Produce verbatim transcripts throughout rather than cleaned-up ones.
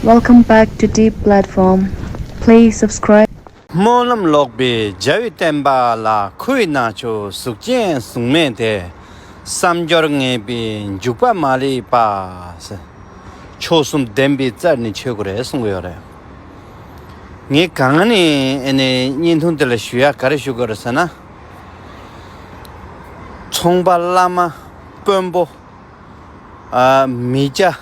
Welcome back to Deep Platform. Please subscribe. སྨོན་ལམ་ལོག་པའི་རྒྱལ་བའི་བསྟན་པ་ལ། ཁུ་བའི་ནག་ཕྱོགས་གཟུགས་ཅན་གཟུགས་མེད་དེ། བསམ་སྦྱོར་ངན་པའི་འཇུག་པ་མ་ལུས་པ། མཆོག་གསུམ་བདེན་པའི་རྩལ་ནི་ཆོད་ཀྱི་རེད་གསུང་གི་ཡོད་རེད། ངས་གང་ནས་ཨ་ནི་བརྙན་ཐུང་དེ་ལ་ཞུ་ཡ་ག་རེ་ཞུ་དགོས་རེད་ཟེར་ན། ཚོང་པ། བླ་མ། དཔོན་པོ། ཨ། མི་སྐྱ།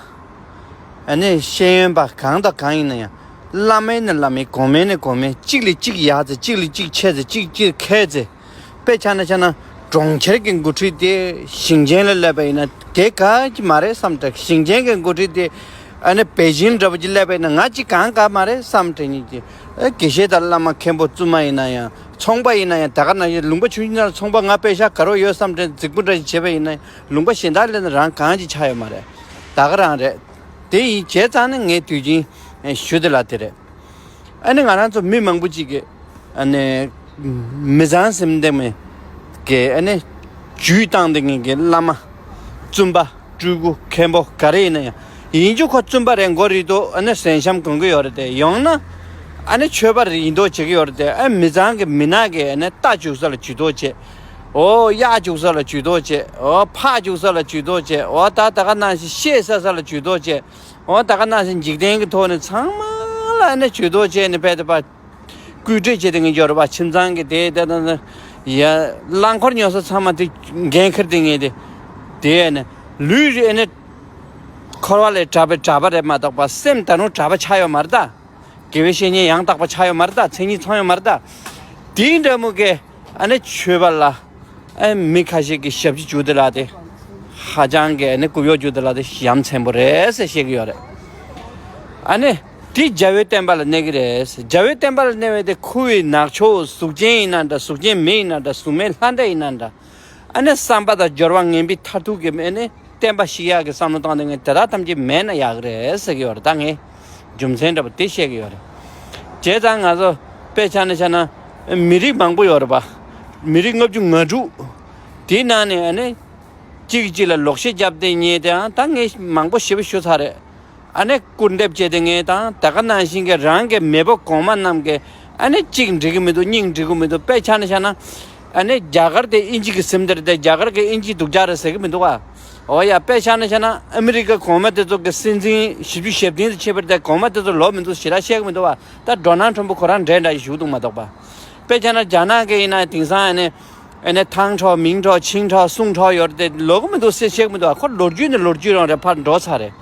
ཨ་ནི་ཤེས་ཡོན་པ་གང་དང་གང་ཡིན་ན་ཡང་། བླ་མ་ནི་བླ་མ། གོང་མ་ནི་གོང་མ། གཅིག་ལས་གཅིག་ཡག་ཚེ། གཅིག་ལས་གཅིག་ཆེ་ཚེ། གཅིག་གཅིག་མཁས་ཚེ། དཔེ་ཆ་ན་ཆ་ན་གྲོང་ཁྱེར་གྱི་འགོ་ཁྲིད་དེ་ཞིང་ཆེན་ལ་སླེབས་པ་ཡིན་ན་དེ་ག་གི་མ་རེད་བསམ་དྲན། ཞིང་ཆེན་གྱི་འགོ་ཁྲིད་དེ་ཨ་ནི་པེ་ཅིན་འདྲ་པོ་ཅིག་སླེབས་པ་ཡིན་ན་ང་གཅིག་གང་ག་མ་རེད་བསམ་དྲན་ཉིད་ཀྱི། ཨ། དགེ་བཤེས་དང་བླ་མ། མཁན་པོ། བཙུན་མ་ཡིན་ན་ཡང་། ཚོང་པ་ཡིན་ན་ཡང་། ད་ག་ནང་བཞིན་ལུང་པ་ཆུང་ཆུང་ནང་ཚོང་པ་ང་པེ་ཤག་ག་རོ་ཡོད་བསམ་དྲན་རྫིག་པོ་འདྲ་ཞིག་བྱས་པ་ཡིན་ན་ཡང་། ལུང་པ་གཞན་དག་སླེབས་ན་རང་གང་ཅིག་ཆགས་ཡོད་མ་རེད། ད་ག་རང་རེད། དེ་ཡིན་བྱས་ཙང་ནི་ངས་དུས་རྒྱུན་ཞུ་བདེ་ལ་དེ་རེད། ཨ་ནི་ང་རང་ཚོ་མི་མང་པོ་ཅིག་གིས་ཨ་ནི་མི་བཟང་སེམས་ལྡན་མི་གི་ཨ་ནི་ཇུས་བཏང་བསྡད་མཁན་གྱི་བླ་མ། བཙུན་པ། སྤྲུལ་སྐུ། མཁན་པོ་ག་རེ་ཡིན་ན་ཡང་། ཡིན་རྒྱུ་ཁོ་བཙུན་པ་རེད། མགོ་རིལ་དུས་ཨ་ནི་གཟན་ཤམ་གོན་གྱི་ཡོད་རེད་དེ། ཡང་ན་ཨ་ནི་ཆོས་པ་རེད། ཡིན་མདོག་བྱེད་ཀྱི་ཡོད་རེད་དེ། ཨ། མི་ཚང་གི་མི་ནག་གི་ཨ་ནི་རྟ་རྒྱུག་ས་ལ་ཇུས་གཏོགས་བྱེད། འོ། གཡག་རྒྱུག་ས་ལ་ཇུས་གཏོགས་བྱེད། འོ། ཕག་རྒྱུག་ས་ལ་ཇུས་གཏོགས་བྱེད། འོ། ད་ད་ག་ནང་བཞིན་གཤེད་ཟ་ས་ལ་ཇུས་གཏོགས་བྱེད། འོ། ད་ག་ནང་བཞིན་འཇིག་རྟེན་གྱི་ཐོག་ནས་ཚང་མ་ལ་ཨ་ནི་ཇུས་གཏོགས་བྱས་ནས་ཕེབས་ཏེ་པ། སྐུལ་ཁྲིད་བྱེད་དེ་ངས་འབྱོར་བ་ཁྱིམ་ཚང་གི་དེ་དེ་དང་། ཡ། རླངས་འཁོར་ཉོ་ས་ཚང་མ་དེ་འགན་འཁུར་དེ་ངས་དེ། དེ་ནི་ལུས་རེ་ནི་འཁོར་བ་ལས་གྲགས་པའི་གྲྭ་པ་རེད་མ་གཏོགས་པ། སེམས་ད་རུང་གྲྭ་པ་ཆགས་ཡོད་མ་རེད་ད། དགེ་བའི་བཤེས་གཉེན་ཡང་དག་པ་ཆགས་ཡོད་མ་རེད་ད། མཚན་ཉིད་ཚང་ཡོད་མ་རེད་ད། དེ་འདྲ་མོ་གི་ཨ་ནི་ཆོས་པ་ལ། ཨ། མི་ཁ་ཤས་ཀྱི་ཞབས་ཕྱི་བྱུག་དེ་ལ་དེ། ཧ་ཅང་གི་ཨ་ནི་རྐུབ་གཡོག་བྱུག་དེ་ལ་དེ་ཡ་མཚན་པོ་རེད་ཟེར་བཤད་ཀྱི་ཡོད་རེད། ཨ་ནི་དེ་རྒྱལ་བའི་བསྟན་པ་ལ་གནས་ཀྱི་རེད། རྒྱལ་བའི་བསྟན་པ་ལ་གནས་པའི་དེ་ཁུ་བའི་ནག་ཕྱོགས་གཟུགས་ཅན་ཡིན་ན་འདྲ། གཟུགས་ཅན་མི་ཡིན་ན་འདྲ། གཟུགས་མེད་ལྷ་འདྲེ་ཡིན་ན་འདྲ། ཨ་ནི་བསམ་པ་དང་སྦྱོར་བ་ངན་པའི་མཐར་ཐུག་གི་ཨ་ནི་བསྟན་པ་བཤིག་ཡག་གི་བསམ་བློ་བཏང་དེ་ངས་དེ་དག་ཐམས་ཅད་མེད་ན་ཡག་གི་རེད་ཟེར་གྱི་ཡོད་རེད། ད་ངས་རྒྱུ་མཚན་འདྲ་པོ་དེ་བཤད་ཀྱི་ཡོད་རེད། བྱས་ཙང་ང་ཚོ་དཔེ་ཆ་ནས་བྱས་ན་མི་རིགས་མང་པོ་ཡོད་རེད་པ། མི་རིགས་ལྔ་བཅུ་ང་དྲུག་དེའི་ནང་ནས་ཨ་ནི་གཅིག་གཅིག་ལ་ལོག་བཤད་རྒྱབ་བསྡད་མཁན་དེའང་ད་ངས་མང་པོ་ཞེ་པོ་ཞུས་ཚར་རེད། ཨ་ནི་སྐུར་འདེབས་བྱས་བསྡད་མཁན་དང་། ད་ག་ནང་བཞིན་གྱི་རང་གི་མེས་པོ་གོང་མ་རྣམས་ཀྱི་ཨ་ནི་གཅིག་འགྲིག་གི་མི་འདུག་གཉིས་འགྲིག་གི་མི་འདུག་དཔེ་ཆ་ནས་བྱས་ན། ཨ་ནི་རྒྱ་གར་དེ་དབྱིན་ཇི་གིས་ཟིན་བསྡད་རེད་དེ། རྒྱ་གར་གྱིས་དབྱིན་ཇི་སྡུག་ཅག་རེད་ཟེར་གྱི་མི་འདུག་བ། འོ་ཡ། དཔེ་ཆ་ནས་བྱས་ན་ཨ་མི་རི་ཀ་གོང་མ་དེ་ཚོ་གི་སྲིད་འཛིན་བཞི་བཅུ་ཞེ་བདུན་དུ་ཕྱིན་པ་རེད་དེ། གོང་མ་དེ་ཚོ་ལོ་མི་འདུག་ཞེ་དྲག་བཤད་གི་མི་འདུག་བ། ད་ཌོ་ནལ་ཊམ་པ་ཁོ་རང་འདྲེ་འདྲ་ཞིག་བཞུགས་འདུག་མ་གཏོགས་པ། དཔེ་ཆ་ན་རྒྱ་ནག་གི་ཡིན་ན་དེང་སང་ཨ་ནི་ཨ་ནི་ཐང་ཁྲའོ་མིང་ཁྲའོ་ཆིང་ཁྲའོ་སུང་ཁྲའོ་ཡོད་རེད་དེ། ལོ་གི་མི་འདུག་སེ་བཤད་གི་མི་འདུག་བ། ཁོ་ལོ་རྒྱུས་ནི་ལོ་རྒྱུས་རང་རེད། ཕར་འགྲོ་ཚར་རེད།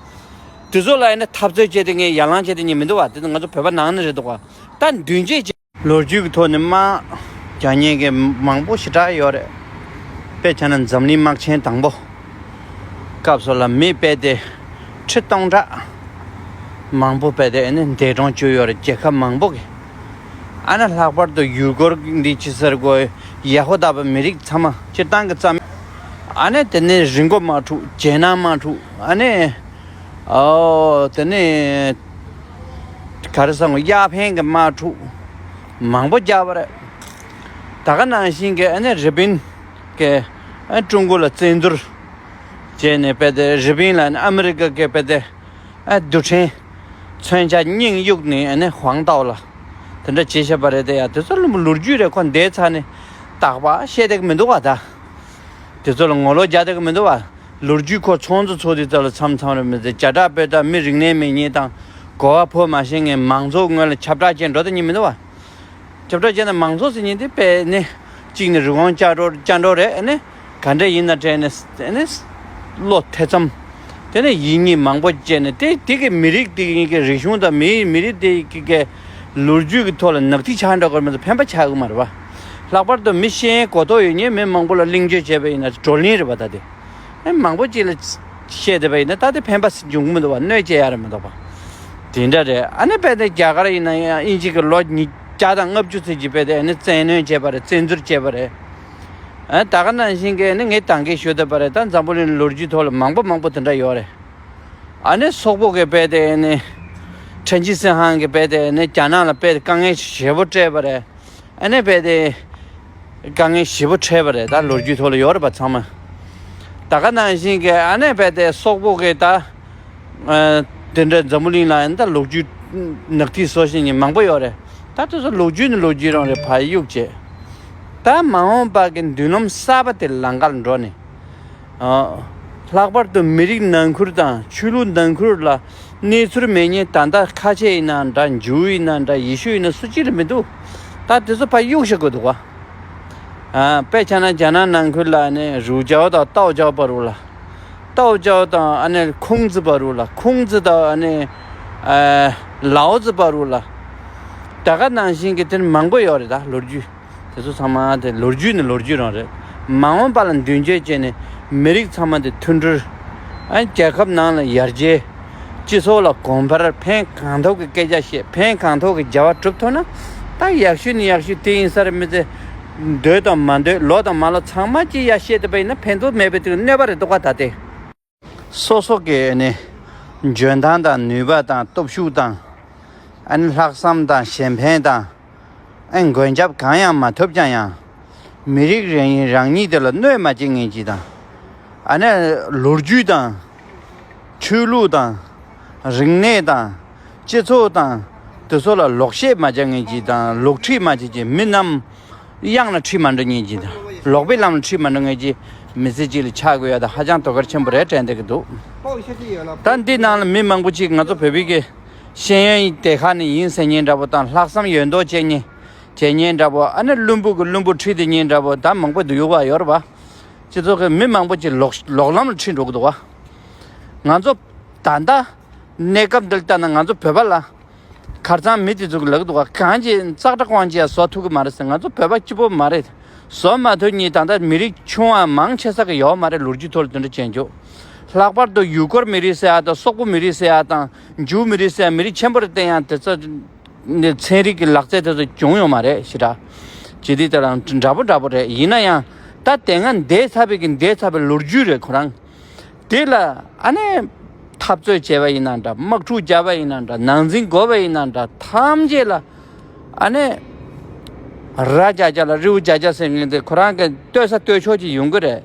དེ་ཚོ་ལ་ཨ་ནི་འཐབ་རྩོད་བྱས་ཏེ་ངས་ཡར་ལངས་བྱས་ཏེ་ཉན་མི་འདུག་བ། དེ་ཚོ་ང་ཚོ་བོད་པ་ནང་ནས་རེད་འདུག་བ། ད་མདུན་སྐྱོད་བྱས། ལོ་རྒྱུས་ཀྱི་ཐོག་ནས་དམག་རྒྱག་མཁན་གྱི་མང་པོ་ཞེ་དྲག་ཡོད་རེད། དཔེ་ཆ་ན་འཛམ་གླིང་དམག་ཆེན་དང་པོ་སྐབས་སུ་ལ་མི་དཔེ་དེ་ཁྲི་སྟོང་ཕྲག་མང་པོ་དཔེ་དེ་ཨ་ནི་འདས་གྲོངས་བྱུང་ཡོད་རེད། རྒྱལ་ཁབ་མང་པོ་གི། ཨ་ནི་ལྷག་པར་དུ་ཡུལ་སྐོར་འདི་ཅི་ཟེར་དགོས། ཡ་ཧོ་ད་པ་མི་རིགས་ཚང་མ་སྤྱིར་བཏང་གི་རྩ་མེད། ཨ་ནི་དེ་ནས་རི་མགོ་དམག་འཁྲུག་རྒྱལ་ནང་དམག་འཁྲུག་ཨ་ནི། ཨོ། དེ་ནས་ག་རེ་ཟེར་དགོས། གཡར་འཕེན་གྱི་དམག་འཁྲུག་མང་པོ་བརྒྱབ་པ་རེད། ད་ག་ནང་བཞིན་གྱི་ཨ་ནི་རི་པིན་གྱིས་ཨ་ཀྲུང་གོ་ལ་བཙན་འཛུལ་བྱས་ནས་དཔེ་དེ་རི་པིན་ལ་ཨ་ནི་ཨ་མི་རི་ཀ་གི་དཔེ་དེ་ཨ་རྡུལ་ཕྲན་མཚོན་ཆ་སྙིང་གཡུགས་ནས་ཨ་ནི་ཧུའང་ཏའོ་ལ་དེ་འདྲ་བྱས་བཞག་པ་རེད་དེ། ཡ། དེ་ཚོ་ལོ་རྒྱུས་རེད། ཁོ་འདས་ཚར་ནས་རྟག་པར་བཤད་བསྡད་ཀྱི་མི་འདུག་བ། ད་དེ་ཚོ་ལ་ངོ་ལོག་རྒྱག་བསྡད་ཀྱི་མི་འདུག་བ། ལོ་རྒྱུས་ཁོ་ཚོགས་འདུ་ཚོགས་དུས་ཙམ་ལ་མཚམས་མཚམས་རེ་མི་ཚེ་བརྒྱ་ཕྲག་དཔེ་ལྟ་མི་རིག་གནས་མེད་མཁན་དང་གོ་བ་ཕོད་མ་ཤེས་མཁན་མང་ཚོགས་སྔོན་ལ་ཁྱབ་བསྒྲགས་བྱས་འགྲོ་ད་མཁན་མི་འདུག་བ། ཁྱབ་བསྒྲགས་བྱས་ན་མང་ཚོགས་ཟེར་མཁན་དེ་དཔེ་ནི་གཅིག་ནི་རི་བོང་ཅ་འདྲ་ཅ་འདྲ་རེད། ཨ་ནི་ག་འདྲ་ཡིན་ན་དྲན་ནས་ཨ་ནི་བློ་ཐེ་ཚོམ། དེ་ནས་ཡིད་གཉིས་མང་པོ་བྱས་ནས་དེ་དེ་གི་མི་རིགས་དེ་གི་རིག་གཞུང་དང་མི་མི་རིགས་དེ་གི་གི་ལོ་རྒྱུས་ཀྱི་ཐོག་ལ་ནག་ཐིག་ཆགས་འགྲོ་གི་མི་འདུག་ཕན་པ་ཆགས་གི་མ་རེད་བ། ལྷག་པར་དུ་མི་ཤེས་ཡོན་གོ་རྟོགས་ཡོད་མཁན་མི་མང་པོ་ལ་གླེང་བརྗོད་བྱས་པ་ཡིན་ན་བགྲོ་གླེང་རེད་བ། ད་དེ། ཨེ། མང་པོ་ཅིག་ལ་བཤད་བསྡད་པ་ཡིན་ན་ད་དེ་ཕན་པ་འབྱུང་གི་མི་འདུག་བ། གནོད་སྐྱེལ་ཡ་རེད་མི་འདུག་བ། དེ་འདྲ་རེད། ཨ་ནི་དཔེ་དེ་རྒྱ་གར་ཡིན་ན་ཡང་དབྱིན་ཇི་གི་ལོ་ཉིས་བརྒྱ་དང་ལྔ་བཅུ་ཙམ་གྱི་དཔེ་དེ་ཨ་ནི་བཙན་གནོན་བྱས་པ་རེད། བཙན་འཛུལ་བྱས་པ་རེད། ཨ། ད་ག་ནང་བཞིན་གྱི་ཨ་ནི་ངས་ད་གིན་ཞུས་བསྡད་པ་རེད། ད་འཛམ་བུ་གླིང་ལོ་རྒྱུས་ཐོག་ལ་མང་པོ་མང་པོ་དེ་འདྲ་ཡོད་རེད། ཨ་ནི་སོག་པོ་གི་དཔེ་དེ་ཨ་ནི་ཁྲེན་ཅི་སིན་ཧང་གི་དཔེ་དེ་ཨ་ནི་རྒྱ་ནག་ལ་དཔེ་དེ་དཀའ་ངལ་ཞེ་པོ་སྤྲད་པ་རེད། ཨ་ནི་དཔེ་དེ་དཀའ་ངལ་ཞེ་པོ་འཕྲད་པ་རེད། ད་ལོ་རྒྱུས་ཐོག་ལ་ཡོད་རེད་པ་ཚང་མ། ད་ག་ནང་བཞིན་གྱི་ཨ་ནི་དཔེ་དེ་སོག་པོ་གི་ད། ཨ། དེ་འདྲ་འཛམ་བུ་གླིང་ལ་ཡང་ད་ལོ་རྒྱུས་ནག་ཐིག་བཟོ་བཞིན་ནི་མང་པོ་ཡོད་རེད། ད་དེ་ཚོ་ལོ་རྒྱུས་ནི་ལོ་རྒྱུས་རང་རེད། ཕ་གཡུག་བྱས། ད་མ་འོངས་པ་གི་མདུན་ལམ་གསར་པ་དེ་ལམ་ཁར་འགྲོ་ནས། ཨ། ལྷག་པར་དུ་མི་རིགས་ནང་ཁུལ་དང་ཆོས་ལུགས་ནང་ཁུལ་ལ་གནས་ཚུལ་མེད་མཁན། ད་ལྟ་ཁ་ཆེ་ཡིན་ན་འདྲ། འཇུ་ཡིན་ན་འདྲ། ཡེ་ཤུ་ཡིན་ན། སུ་གཅིག་ལ་མི་འདུག་ད་དེ་ཚོ་ཕ་གཡུག་བཞག་དགོས་འདུག་བ། ཨ། དཔེ་ཆ་ན་རྒྱ་ནག་ནང་ཁུལ་ལ་ནི་རུའུ་ཅའོ་དང་ཏའོ་ཅའོ་བར་དུ་ལ། ཏའོ་ཅའོ་དང་ཨ་ནི་ཁུང་ཙི་བར་དུ་ལ། ཁུང་ཙི་དང་ཨ་ནི། ཨ། ལའོ་ཙི་བར་དུ་ལ། ད་ག་ནང་བཞིན་གྱི་དེ་མང་པོ་ཡོད་རེད། ད་ལོ་རྒྱུས་དེ་ཚོ་ཚང་མ་དེ་ལོ་རྒྱུས་ནི་ལོ་རྒྱུས་རང་རེད། མ་འོངས་པ་ལ་མདུན་སྐྱོད་བྱས་ནས་མི་རིགས་ཚང་མ་དེ་མཐུན་སྒྲིལ། ཨ། རྒྱལ་ཁབ་ནང་ལ་ཡར་རྒྱས། སྤྱི་ཚོགས་ལ་གོང་འཕེལ། ཕན་གང་ཐོགས་ཀྱི་སྐད་ཆ་བཤད། ཕན་གང་ཐོགས་ཀྱི་བྱ་བ་སྒྲུབ་ཐུབ་ན། ད་ཡག་ཤོས་ནི་ཡག་ཤོས་དེ་ཡིན་ས་རེད། མི་ཚེ་འདོད་དང་མ་འདོད། ལོ་དང་མ་ལོ་ཚང་མ་ཅི་ཡ་བཤད་བསྡད་པ་ཡིན་ན་ཕན་ཐོགས་མེད་པའི་དུས་གནོད་པ་རེད་འདུག་ག་ད་དེ། སོ་སོ་གི་ནི་འཇོན་ཐང་དང་ནུས་པ་དང་སྟོབས་ཤུགས་དང་། ཨ་ནི་ལྷག་བསམ་དང་གཞན་ཕན་དང་། ཨ། མགོན་སྐྱབས་གང་ཡང་མ་ཐོབ་ཀྱང་ཡང་། མི་རིགས་རང་ཉིད་རང་ཉིད་དེ་ལ་གནོད་མ་བྱེད་མཁན་ཅིག་དང་། ཨ་ནི་ལོ་རྒྱུས་དང་། ཆོས་ལུགས་དང་། རིག་གནས་དང་། སྤྱི་ཚོགས་དང་། དེ་ཚོ་ལ་ལོག་བཤད་མ་བྱ་མཁན་ཅིག་དང་། ལོག་ཁྲིད་མ་བྱེད་ཅིག་མི་རྣམས་གཡང་ལ་ཁྲིད་མ་འགྲོ་མཁན་ཅིག་དང་། ལོག་པའི་ལམ་ལ་ཁྲིད་མ་འགྲོ་མཁན་ཅིག་མི་ཚེ་གཅིག་ལ་ཆགས་དགོས་ཡ་ད་ཧ་ཅང་དོ་ཁུར་ཆེན་པོ་རེད་དྲན་བསྡད་ཀྱི་འདུག་ད་འདི་ནང་ལ་མི་མང་པོ་ཅིག་ང་ཚོ་བོད་པའི་གི་ཤེས་ཡོན་དེ་ཁ་ནས་ཡིན་ཟེར་མཁན་འདྲ་པོ་དང་། ལྷག་བསམ་ཡོད་མདོག་བྱེད་མཁན། བྱེད་མཁན་འདྲ་པོ། ཨ་ནི་བླུན་པོ་གི་བླུན་པོ་ཁྲིད་དེ་མཁན་འདྲ་པོ་ད་མང་པོ་འདུག་ཡོད་པ་ཡོད་རེད་པ། སྤྱི་ཚོགས་ཀྱི་མི་མང་པོ་ཅིག་ལོག་ལོག་ལམ་ལ་ཁྲིད་འགྲོ་གི་འདུག་བ། ང་ཚོ་ད་ལྟ་གནས་སྐབས་འདིར་ལྟ་ན་ང་ཚོ་བོད་པ་ལ། ཁར་སང་མི་དེ་ཚོ་གི་ལབ་ཀྱི་འདུག་ག་གང་ཅི་ཙག་སྒྲ་གང་ཅི་ཡང་བཟོ་ཐུབ་ཀྱི་མ་རེད་ཟེར། ང་ཚོ་བོད་པ་སྐྱིད་པོ་མ་རེད། བཟོ་མ་ཐུབ་མཁན་ད་ལྟ་མི་རིགས་ཆུང་བ་མང་ཆེ་ས་གི་ཡོད་མ་རེད། ལོ་རྒྱུས་ཐོག་ལ་དེ་འདྲ་བྱེད་འཇོག་ལྷག་པར་དུ་ཡུ་གུར་མི་རིགས་ཟེར་ཡ་དང་། སོག་པོ་མི་རིགས་ཟེར་ཡ་དང་། འཇུ་མི་རིགས་ཟེར་ཡ། མི་རིགས་ཆེན་པོ་རེད་བསྟན་ཡང་དེ་ཚོ་ནི་ཚན་རིག་གི་ལག་རྩལ་དེ་ཚོ་བྱུང་ཡོད་མ་རེད། ཞེ་དྲག་ཇི་སྟེ་དེ་རང་འདྲ་པོ་འདྲ་པོ་རེད། ཡིན་ན་ཡང་ད་དེ་སྔ་འདས་ཚར་བའི་གི་འདས་ཚར་བའི་ལོ་རྒྱུས་རེད་ཁོ་རང་། དེ་ལ་ཨ་ནི་འཐབ་རྩོད་བྱས་པ་ཡིན་ན་འདྲ། དམག་འཁྲུག་བརྒྱབ་པ་ཡིན་ན་འདྲ། ནང་འཛིང་དགོས་པ་ཡིན་ན་འདྲ། ཐམས་ཅད་ལ་ཨ་ནི་ར་བརྒྱ་བརྒྱ་ལ་རེའུ་བརྒྱ་བརྒྱ་ཟེར་མཁན་དེ་ཁོ་རང་གི་ལྟོས་ས་ལྟོས་ཕྱོགས་ཅིག་ཡོང་གི་རེད།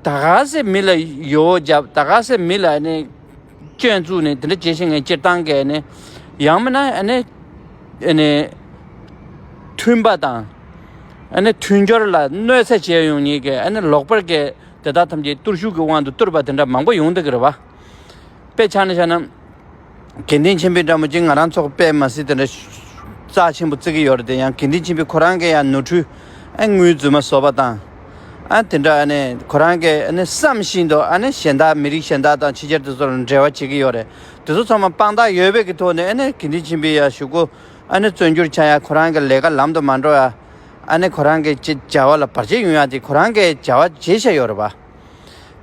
ད་ག་སེ་མི་ལ་ཡོ་བརྒྱབ། ད་ག་སེ་མི་ལ་ཨ་ནི་སྐྱོན་བཙུགས་ནས་དེ་འདྲ་བྱེད་བཞིན་ངས་སྤྱིར་བཏང་གི་ཨ་ནི་ཡང་མིན་ན་ཨ་ནི་ཨ་ནི་མཐུན་པ་དང་། ཨ་ནི་མཐུན་སྦྱོར་ལ་གནོད་འཚེ་བྱེད་ཡོང་མཁན་གྱི་ཨ་ནི་ལོག་པར་གྱི་དེ་དག་ཐམས་ཅད་བརྟུལ་ཞུགས་ཀྱི་དབང་དུ་བསྟུར་བ་དེ་འདྲ་མང་པོ་ཡོང་བསྡད་ཀྱི་རེད་བ། དཔེ་ཆ་ནས་བཤད་ན། དགེ་འདུན་ཆོས་འཕེལ་འདྲ་མོ་ཅིག་ང་རང་ཚོ་དཔེ་མ་སྲིད་དེ་འདྲ་རྩ་ཆེན་པོ་བརྩི་གི་ཡོད་རེད་དེ། ཡང་དགེ་འདུན་ཆོས་འཕེལ་ཁོ་རང་གིས་ཡང་ནོར་འཁྲུལ་ཨ་དངུལ་རྫུན་མ་བཟོ་བ་དང་། ཨ་དེ་འདྲ་ཨ་ནི་ཁོ་རང་གིས་ཨ་ནི་བསམ་བཞིན་དུ་ཨ་ནི་གཞན་དག་མི་རིགས་གཞན་དག་དང་ཕྱི་རྒྱལ་དེ་ཚོ་ལ་འབྲེལ་བ་བྱེད་ཀྱི་ཡོད་རེད། དེ་ཚོ་ཚང་མ་དཔང་རྟགས་ཡོད་པའི་གི་ཐོག་ནས་ཨ་ནི་དགེ་འདུན་ཆོས་འཕེལ་ཡ་གཞུག་གུ་ཨ་ནི་བཙོན་འཇུག་ཆགས་ཡ། ཁོ་རང་གི་ལས་ཀ་ལམ་དུ་མ་འགྲོ་ཡ། ཨ་ནི་ཁོ་རང་གི་ཅི་བྱ་བ་ལ་བར་ཆད་ཡོང་ཡ་དེ་ཁོ་རང་གིས་བྱ་བ་བྱེད་བཞག་ཡོད་རེད་པ།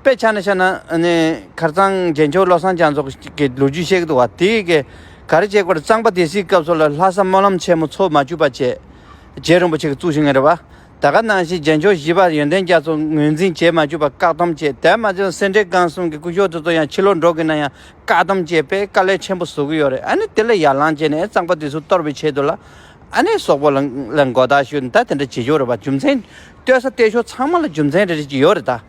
དཔེ་ཆ་ནས་བཤད་ན་ཨ་ནི་ཁར་སང་རྒྱལ་མཆོག་བློ་བཟང་རྒྱ་མཚོ་གི་ལོ་རྒྱུས་བཤད་ཀྱི་འདུག་བ། དེ་གི་ག་རེ་བྱེད་དགོས་རེད། གཙང་པ་སྡེ་སྲིད་སྐབས་སུ་ལ་ལྷ་ས་སྨོན་ལམ་ཆེན་མོ་འཚོགས་མ་བཅུག་པ་བྱས། རྗེ་རིན་པོ་ཆེ་གིས་བཙུགས་བཞིན་ཡོད་རེད་བ། ད་ག་ནང་བཞིན་རྒྱལ་མཆོག་བཞི་པ་ཡོན་ཏན་རྒྱ་མཚོ་ངོས་འཛིན་བྱེད་མ་བཅུག་པ་བཀག་སྡོམ་བྱས། དེ་མ་ཚད་སེ་འབྲས་དགོན་གསུམ་གྱི་སྐུ་ཞབས་དེ་ཚོ་ཡང་ཕྱི་ལོགས་འགྲོ་དགོས་ན་ཡང་བཀག་སྡོམ་བྱས་པས་དཀའ་ལས་ཆེན་པོ་བཟོ་གི་ཡོད་རེད། ཨ་ནི་དེ་ལ་ཡར་ལངས་བྱས་ནས་གཙང་པ་སྡེ་སྲིད་གཏོར་བའི་ཆེད་དུ་ལ། ཨ་ནི་སོག་པོ་ལ་ལ་མགོ་བཏགས་ཞུ་ད་དེ་འདྲ་བྱེད་ཀྱི་ཡོད་རེད་བ། རྒྱུ་མཚན་ལྟོས་ས་ལྟོས་ཕྱོགས་ཚང་མ་ལ་རྒྱུ་མཚན་རེ་རེ་ཅིག་ཡོད་རེད་ད།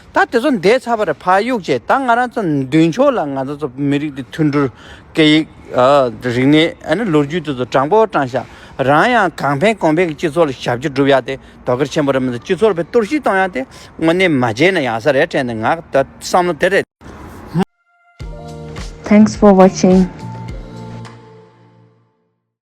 ད་དེ་ཚོ་འདས་ཚར་བ་རེད། ཕར་གཡུག་བྱས། ད་ང་རང་ཚོ་མདུན་ཕྱོགས་ལ་ང་ཚོ་ཚོ་མི་རིགས་དེ་མཐུན་སྒྲིལ། སྐད་ཡིག་ཨ་རིག་གནས། ཨ་ནི་ལོ་རྒྱུས་དེ་ཚོ་དྲང་པོ་དྲང་བཞག་རང་ཡང་གང་ཕན་གོང་ཕན་གྱི་སྤྱི་ཚོགས་ལ་ཞབས་ཕྱི་སྒྲུབ་ཡ་དེ་དོ་ཁུར་ཆེན་པོ་རེད་མི་འདུག་སྤྱི་ཚོགས་ལ་དཔེ་གཏོར་བཤིག་གཏོང་ཡ་དེ་དངོས་གནས་མ་བྱས་ན་ཡག་ས་རེད་དྲན་ནས་ང་ད་བསམ་བློ་དེ་རེད། Thanks for watching.